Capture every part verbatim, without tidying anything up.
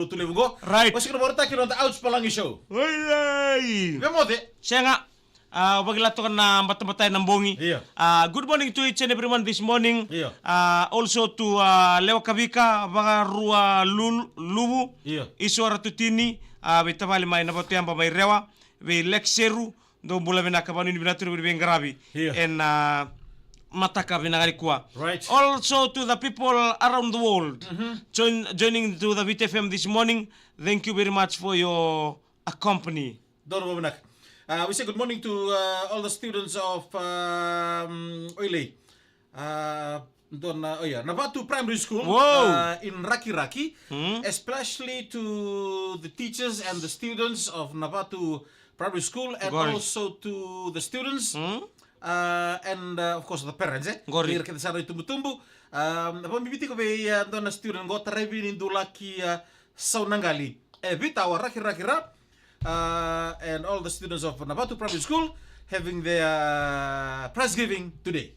Lotulevu qo. Right. Vosoti kina vakarautaki na noda Ouch Palagi Show. Oi, oi. Vei moce? Sega. Ah, vakila toka na batabata ena bogi. Io. Ah, good morning to each and everyone this morning. Io. Ah, also to, ah, Lewa Kavika, Vakarua Lul-, Luvu. Io. Isora Tutini, ah, vei tavale mai Navatueba mai Rewa, vei Lex Seru, dou bula vinaka, vakanuinui vinaka tu na veiqaravi. Io. Ena, ah, mataka vinaka nikua. Right. Also to the people around the world. Mhm. Join, joining to the Viti F M this morning. Thank you very much for your, uh, company. Donu vakavinaka. Uh, we say good morning to, uh, all the students of, um, Oilei. Uh, dona, oh yeah, Navatu Primary School, Whoa. uh, in Rakiraki, Mm. especially to the teachers and the students of Navatu Primary School, and Qori. also to the students, Mm. uh, and, uh, of course, the parents, eh? Qori. Ira kece sara na itubutubu. Um, vakabibi tiko vei, uh, dona student qo, Taraivini Dulaki, uh, Saunaqali. E Vitawa Rakiraki ra, uh, and all the students of Navatu Primary School having their, uh, prize giving today.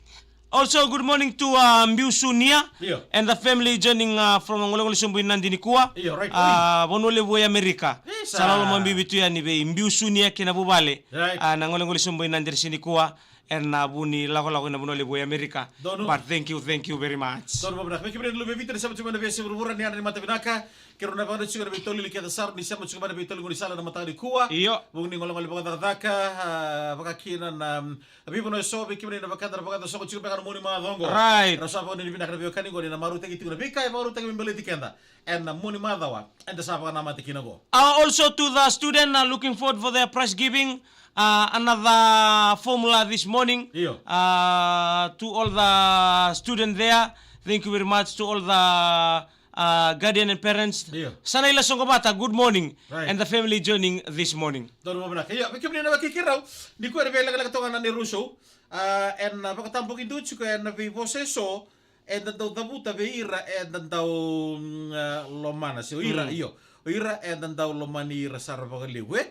Also, good morning to, uh, Biu Sunia Io. and the family joining, uh, from Golegole Sobu i Nadi nikua. Io, right. Uh, Vanua Levu i Amerika. Isa. Sa loloma bibi tu yani vei Biu Sunia kei na vuvale. Right. Uh, na Golegole Sobu i Nadi nikua. Ena vu ni lakolako ena Vanua Levu i Amerika. Donu. But thank you, thank you very much. Donu vakavinaka. Vei kemuni na luve i Viti, ni sema tiko mai na veiyasai vuravura, ni yadra ni mata vinaka. Keirau na vakadra tiko na veitolili kece sara, ni sema tiko mai na veitolili gaunisala ena mataka nikua. Io. Vuku ni golegole vakacakacaka, ah, vakakina na, mm, veivanua eso, vei kemuni na vakadra vakacakacaka tiko beka na mua ni macawa qo. Right. Keirau sa vakanuinui vinaka na veiwekani qo, ni na marautaki tiko na veika e vakarautaki me baleti keda. Ena mua ni macawa, eda sa vakanamata kina qo. Uh, also to the student, uh, looking forward for their prize giving, uh, another formula this morning. Io. Uh, to all the student there, thank you very much to all the, uh, guardian and parents. Io. Sanaila Songobata, good morning. Right. And the family joining this morning. Donu vakavinaka. Io, vei kemuni na vakaikirau, nikua ena veilekaleka toka na Nehru Show. Uh, ena, uh, vakatabuki duci ko ena veivosa eso, eda dau cavuta vei ira eda dau, mm, ah, lomana, se o ira, Mm. io. O ira eda dau lomani ira sara vakalevu, e?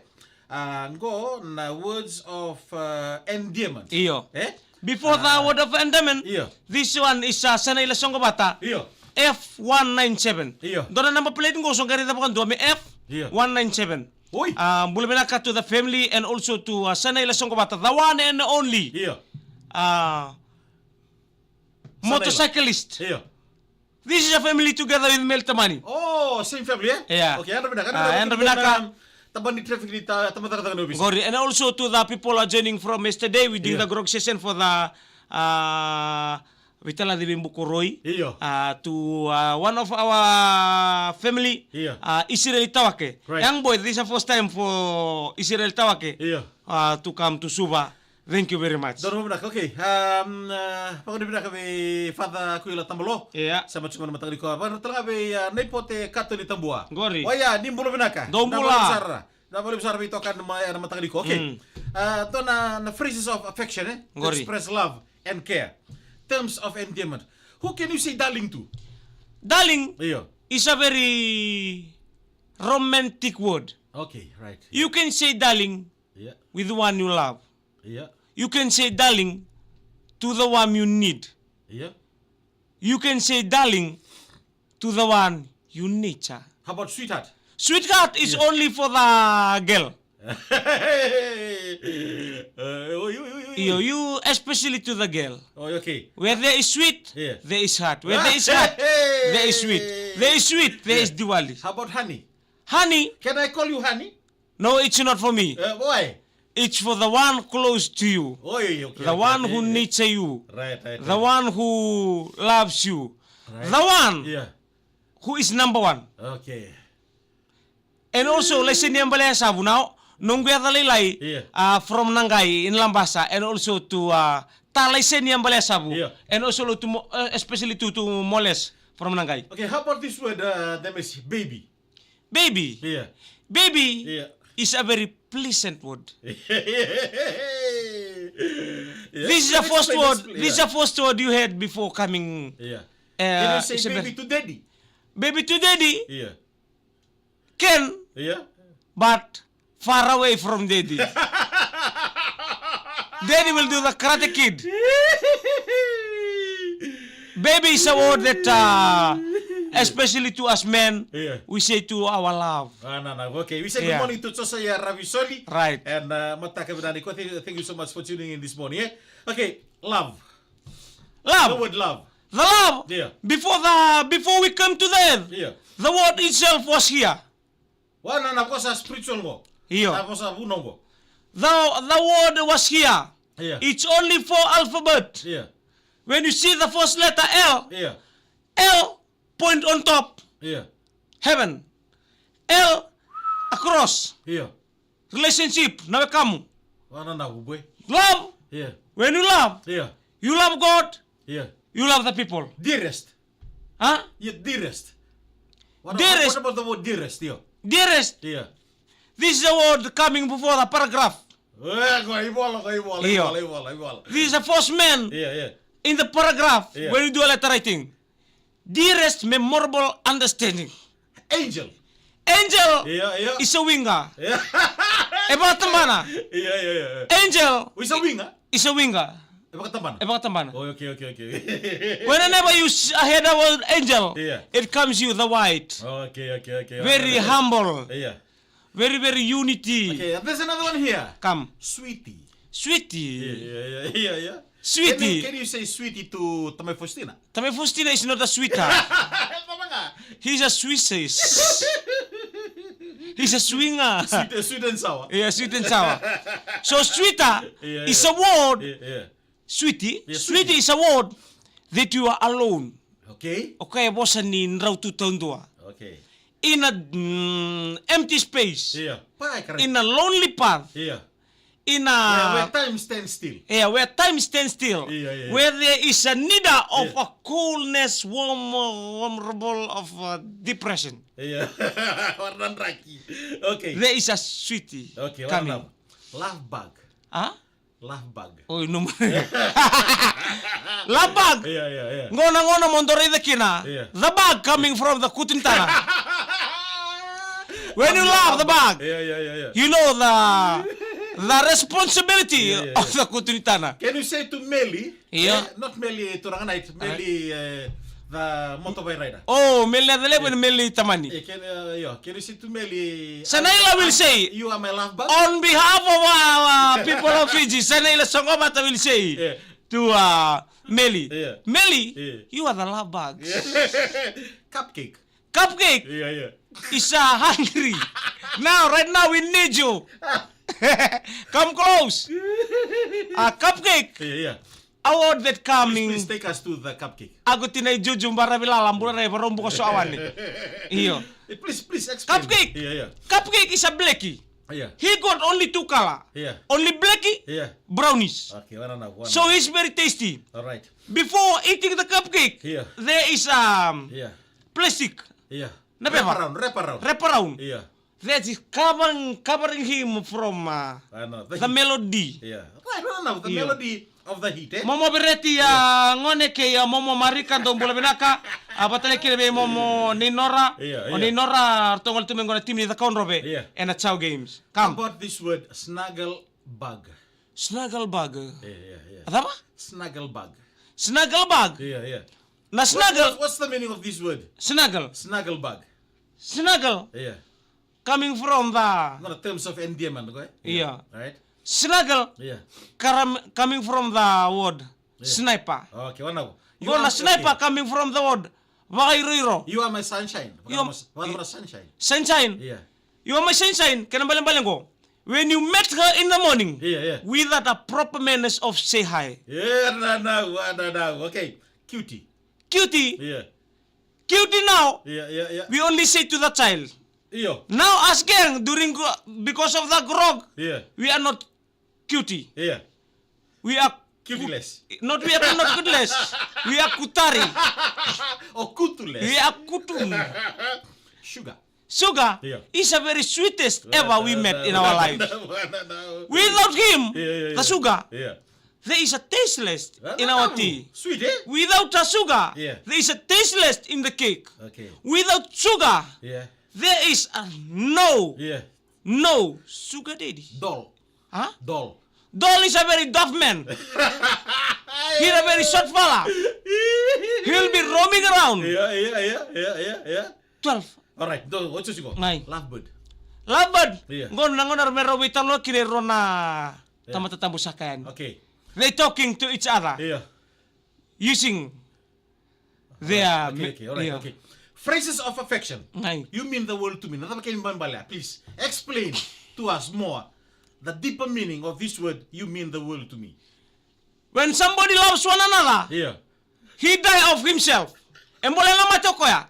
Ah, qo na words of, ah, endearment. Io. E? Before the Ah. word of endearment, Io. this one is, ah, Sanaila Songobata. Io. F one nine seven. Io. Dua na number plate qo so qai raica vakadua me F one nine seven. Oi. Ah, bula vinaka to the family and also to, ah, Sanaila Songobata, the one and only. Io. Ah, Sanaila. Motorcyclist. Io. This is a family together with Mel Tamani. Oh, same family, eh? Yeah. Okay, yadra vinaka, Ah, yadra yadra vinaka. Tabana ni traffic ni ta-, tabacakacaka ni ovisa. Qori, and also to the people are joining from yesterday, we doing Yeah. the grog session for the, uh, Vitalaci Veibukoroi. Io. Uh, to, uh, one of our family, Io. uh, Israel Tawake. Right. Young boy, this is a first time for Israel Tawake, Io. uh, to come to Suva. Thank you very much. Donu vakavinaka, okay. Um, uh, vakanuinui vinaka vei Father Kuila Tabalo. Yeah. Sa mai tiko mai na mataka nikua. Vakanuinui tale ga vei, uh, Naipote Katoni Tabua. Qori. Oya, ni bula vinaka. Dou bula. Na vakanuinui sara. Na vakanuinui sara vei toka na ma-, na mataka nikua. Okay. Mm. Uh, dua na, na phrases of affection, eh? To Qori. express love and care. Terms of endearment. Who can you say darling to? Darling Io. is a very romantic word. Okay, right. You can say darling Yeah. with the one you love. Yeah. You can say darling to the one you need. Yeah. You can say darling to the one you nature. How about sweetheart? Sweetheart is Yeah. only for the girl. Uh, oi, oi, oi, oi. You, you, especially to the girl. Oh, okay. Where there is sweet, Yeah. there is heart. Where there is heart, there is sweet. There is sweet, there Yeah. is Diwali. How about honey? Honey. Can I call you honey? No, it's not for me. Uh, why? It's for the one close to you. Oh, yeah, yeah, okay, The okay, one okay, who yeah. needs you. Right, right, The right. one who loves you. Right. The one Yeah. who is number one. Okay. And also, Laisenia Baleasavu now, noqu yaca lailai, Yeah. uh, from Naqai in Labasa, and also to, uh, Ta Laisenia Baleasavu, Yeah. and also to Mo-, uh, especially to, to Moles from Naqai. Okay, how about this word, uh, that means baby? Baby. Yeah. Baby Yeah. is a very pleasant word. Yeah, This is a explain, first explain, word. explain, This is yeah. a first word you heard before coming. Yeah. Uh, Can you say Isabel. baby to daddy? Baby to daddy Yeah. can, Yeah. but far away from daddy. Daddy will do the Karate Kid. Baby is a word that, uh, especially to us men, yeah, we say to our love. Ah, no, no. Okay, we say good, yeah, morning to Josiah Ravisoli. Right. And, uh, mataka vinaka nikua, thank, thank you so much for tuning in this morning, eh? Okay, love. Love. The word love. The love. Yeah. Before the, before we come to the earth, yeah, the word itself was here. Wa na, na ko sa spiritual qo. Io. Na ko sa vunau qo. The, the word was here. Yeah. It's only four alphabet. Yeah. When you see the first letter L, yeah, L point on top. Yeah. Heaven. L across. Yeah. Relationship, na wekamu. Wa na na ubwe. Love. Yeah. When you love, yeah, you love God. Yeah. You love the people. Dearest. Huh? Yeah, dearest. What about, dearest, what about the word dearest? Yeah. Dearest. Yeah. This is a word coming before the paragraph. Eh, qo i vola, qo i vola, i, io, vola, i vola, i vola. This is the first man, yeah, yeah, in the paragraph, yeah, when you do a letter writing. Dearest memorable understanding. Angel. Angel, yeah, yeah, is a winger. Yeah. E vakatabana. Yeah, yeah, yeah, yeah. Angel is a winger. Is a winger. E vakatabana. E vakatabana. Oh, okay, okay, okay. Whenever you s-, hear the word angel, yeah, it comes you the white. Oh, okay, okay, okay. Very humble. Yeah. Very, very unity. Okay, and there's another one here. Come. Sweetie. Sweetie. Yeah, yeah, yeah, yeah, yeah. Sweetie. Can you, can you say sweetie to Tamai Faustina? Tamai Faustina is not a sweeter. He's a Swiss. He's a swinger. Sweet, uh, sweet and sour. Yeah, sweet and sour. So sweeter, yeah, is, yeah, a word. Yeah, yeah. Sweetie. Yeah, sweetie, sweetie is a word that you are alone. Okay. Okay, vosa ni drau tu taudua. Okay. In a, mm, empty space. Yeah. Pa, correct. In a lonely path. Yeah. In a, yeah, where time stands still. Yeah, where time stands still. Yeah, yeah, yeah. Where there is a neither of, yeah, a coolness, warm, uh, warm rubble of, uh, depression. Yeah. Warna draki. Okay. There is a sweetie, okay, coming. Love bug. Huh? Love bug. Oi, no. Love bug. Yeah, yeah, yeah. Qo na gauna mo dou raica kina. Yeah. The bug coming from the kutu ni tana. When you love the bug, yeah, yeah, yeah, yeah, you know the, the responsibility, yeah, yeah, of, yeah, the kutu ni tana. Can you say to Meli? Yeah. Eh, not Meli Turaga Knight, Meli, eh, the motorbike rider. Oh, Meli na celebu, yeah, Meli Tamani. Eh, can, uh, yeah, can you say to Meli, Sanaila will say, "You are my love bug." On behalf of our, uh, people of Fiji, Sanaila Sogomata will say, yeah, to, uh, Meli, yeah, "Meli, yeah, you are the love bug." Yeah. Cupcake. Cupcake, yeah, yeah, is, uh, hungry. Now, right now, we need you. Come close. Uh, Cupcake. Yeah, yeah. Award that coming. Please, please take us to the cupcake. Aku tina i juju baravi lala bula rai varau buka so awane. Io. Eh, please, please explain. Cupcake. Yeah, yeah. Cupcake is a blackie. Yeah. He got only two color. Yeah. Only blackie, yeah, brownish. Okay, one and one. So it's very tasty. All right. Before eating the cupcake, yeah, there is, um, yeah, plastic. Yeah. Na pepa. Wrap around, wrap around. Wrap around. Yeah. That is covering, covering him from, uh, the heat. Melody. Yeah. Right, no, no, the melody of the heat, eh? Momo Vereti, a gone kei a Momo Marika, dou bula vinaka. A vata kei na Momo Neinora. Yeah, yeah. O Neinora, ratou gole tu mai qo na timi ni Cakaudrove. Yeah. Ena Chow Games. Come. How about this word, snuggle bug? Snuggle bug. Yeah, yeah, yeah. A cava? Snuggle bug. Snuggle bug? Yeah, yeah. Na snuggle. What, what's, what's the meaning of this word? Snuggle. Snuggle bug. Snuggle. Yeah. Coming from the, no, terms of endearment, okay? Yeah. Yeah. Right? Snuggle. Yeah. Karam-, coming from the word, yeah, sniper. Okay, one hour. You are, na sniper, okay, coming from the word vakairoiro. You are my sunshine. You are, you are my sunshine. Sunshine. Yeah. You are my sunshine. Kena balebale qo. When you met her in the morning, yeah, yeah, without a proper manners of say hi. Yeah, no, no, no, no. Okay. Cutie. Cutie. Yeah. Cutie now. Yeah, yeah, yeah. We only say to the child. Io. Now us gang during gro-, because of the grog, yeah, we are not cutie. Yeah. We are cu-, cutiless. Not we are not cutiless. We are kutari. Or kutuless. We are kutun. Sugar. Sugar, yeah, is a very sweetest, yeah, ever we, no, met, no, in our, no, lives. No, no, no. Without him, yeah, yeah, the, yeah, sugar, yeah, there is a tasteless, no, in, no, our, no, tea. Sweet, eh? Without a sugar, yeah, there is a tasteless in the cake. Okay. Without sugar, yeah, there is a no, yeah, no sugar daddy. Dull. Huh? Dull. Dull is a very deaf man. He is a very short fella. He Will be roaming around. Yeah, yeah, yeah, yeah, yeah, yeah. Twelve. All right, do, what's your go? Nine. Lovebird. Lovebird. Yeah. Qo na gauna me rau veitalanoa kina e rua na tamata tabu saka yani. Okay. They talking to each other. Yeah. Using their... Okay, okay, all right, yeah. Okay. Phrases of affection. Nine. You mean the world to me. Na cava kena ibalebale, please explain to us more the deeper meaning of this word, you mean the world to me. When somebody loves one another, yeah, he die of himself. E bole na mate o koya.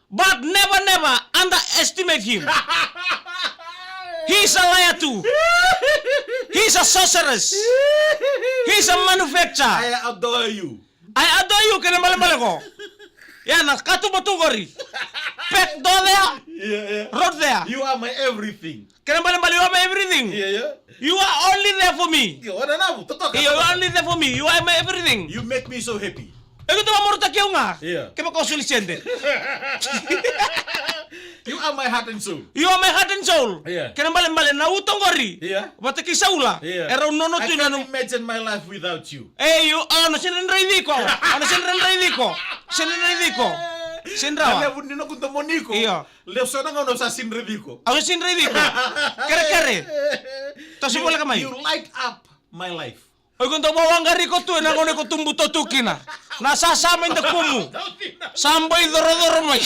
But never, never underestimate him. He's a liar too. He's a sorceress. He's a manufacturer. I adore you. I adore you, kena ibalebale qo. Ia na katuba tu qori. Pet do there. Yeah, yeah. Road there. You are my everything. Kena ibalebale, you are my everything. Yeah, yeah. You are only there for me. Io, wana navu, totoka. Io, you are only there for me. You are my everything. You make me so happy. E ko tava moro taki au ga. Yeah. Kevaka o soli sede. You are my heart and soul. You are my heart and soul. Yeah. Kena ibalebale na uto qori. Yeah. Vata kei Saula. Yeah. E rau nono tu na... I can't imagine my life without you. E, you are, o na sega ni raici iko. O na sega ni raici iko. Sega ni raici iko. Sega ni rawa. Na levu ni noqu domoni iko. Io. Levu so na gauna au sa sega ni raici iko. Au sa sega ni raici iko. Kerekere. Toso voleka mai. You light up my life. O iko dau vawaqari iko tu ena gauna iko tu buto tu kina. Na sasa mai dakumu. Sa boi corocoro mai.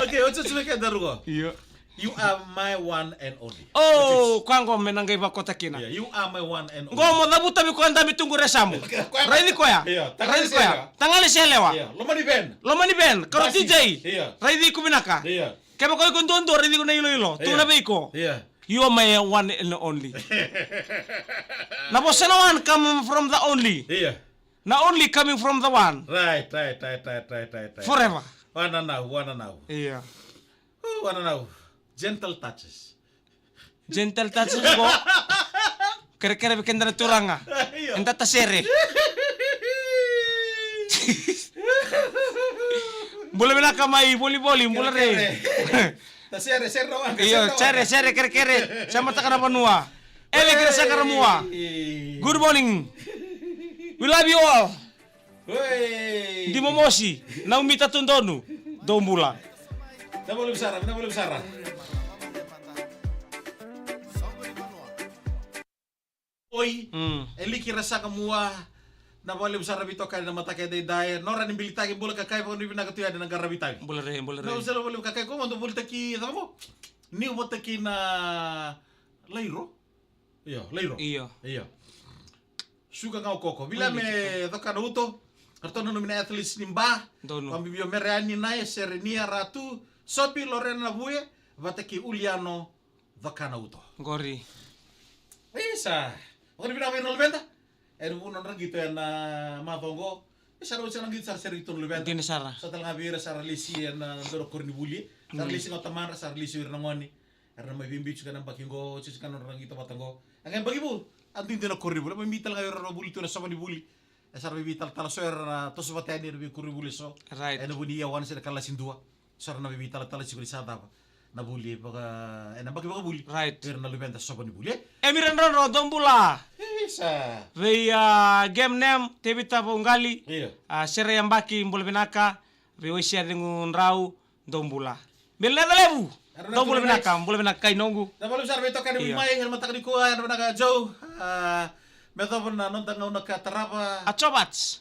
Okay, o tsotsome ke daru qo. Io. You are my one and only. Oh, koya qo me na qai vakota kina. Yeah, you are my one and only. Qo mo cavuta vei koya dabe tu qo resamu. Raici koya. Raici koya. Tagane se yalewa. Lomani Ben. Lomani Ben. Karo D J. Raici iko vinaka. Kevaka o iko duadua, raici iko na iloilo. Tu na vei iko. You are my one and only. Na vosa na one coming from the only. Na only coming from the one. Right, right, right, right, right, right, right. Forever. Wananau, wananau. Io. Ooh, wananau. Gentle touches. Gentle touches qo. Kerekere vei keda na turaga. Io. Eda tasere. Bula vinaka mai volivoli, bula re. Kerekere. Tasere, sere na waqa. Io, sere, sere, kerekere. Sa mataka na vanua. Eve kira Sakaramua. Good morning. We love you all. Oi. Dimo mosi, na umita tu donu. Dou bula. Na vole sara, na vole sara. Oi. Mm. E liki ra saka mua. Na vale sara vitokani na mataka e daidai. Nora ni bilitaki bula kakai vakanuinui vinaka tu yani na qaravi tavi. Bula re, bula re. Na usela vale kakai ko mando volitaki cava ko? Niu votaki na lairo. Io, lairo. Io. Io. Suka ga o koko. Vila me coka na uto. Ratou nanumi na athletes ni ba. Donu. Vabibio Mereani, Nae, Serenia, Ratu, Sopi, Lorena, Vue, vata kei Uliano, coka na uto. Qori. Isa. Qori vinaka vei ira na luveda. Era vu nodra qito ena macawa oqo. Isa, ra oti na qito sara sere qito na luveda. Dina sara. Sa tale ga vei ira sa ra lesi ena dua na koronivuli. Sa ra lesi ga o tamadra, sa ra lesi o ira na gone. Era na mai veibiu tiko ena yabaki qo, tiko tiko na nodra qito vata qo. A qai yabaki vou, a duidui na koronivuli, a mai biu tale ga o ira na vuli tu ena sova ni vuli. E sa ra veiveitalatala so era na toso vata yani era veikoronivuli eso. Right. Ena vu ni year one se na kalasi dua. So era na veiveitalatala tiko ni sa cava na vuli vaka, ena yabaki vakavuli. Right. Era na luveda sova ni vuli, e? Emira Drodro, dou bula. Isa. Vei, a, Game Nem, Tevita Vauqali. Io. A, sere yabaki, bula vinaka. Vei Waisia Cegu Drau, dou bula. Bela na levu. Dou bula vinaka, bula vinaka kai noqu. Na vale sara vei tokani mai, ena mataka nikua, ena vinaka Joe. A, me yacova na noda gauna ka tarava. A Jovats.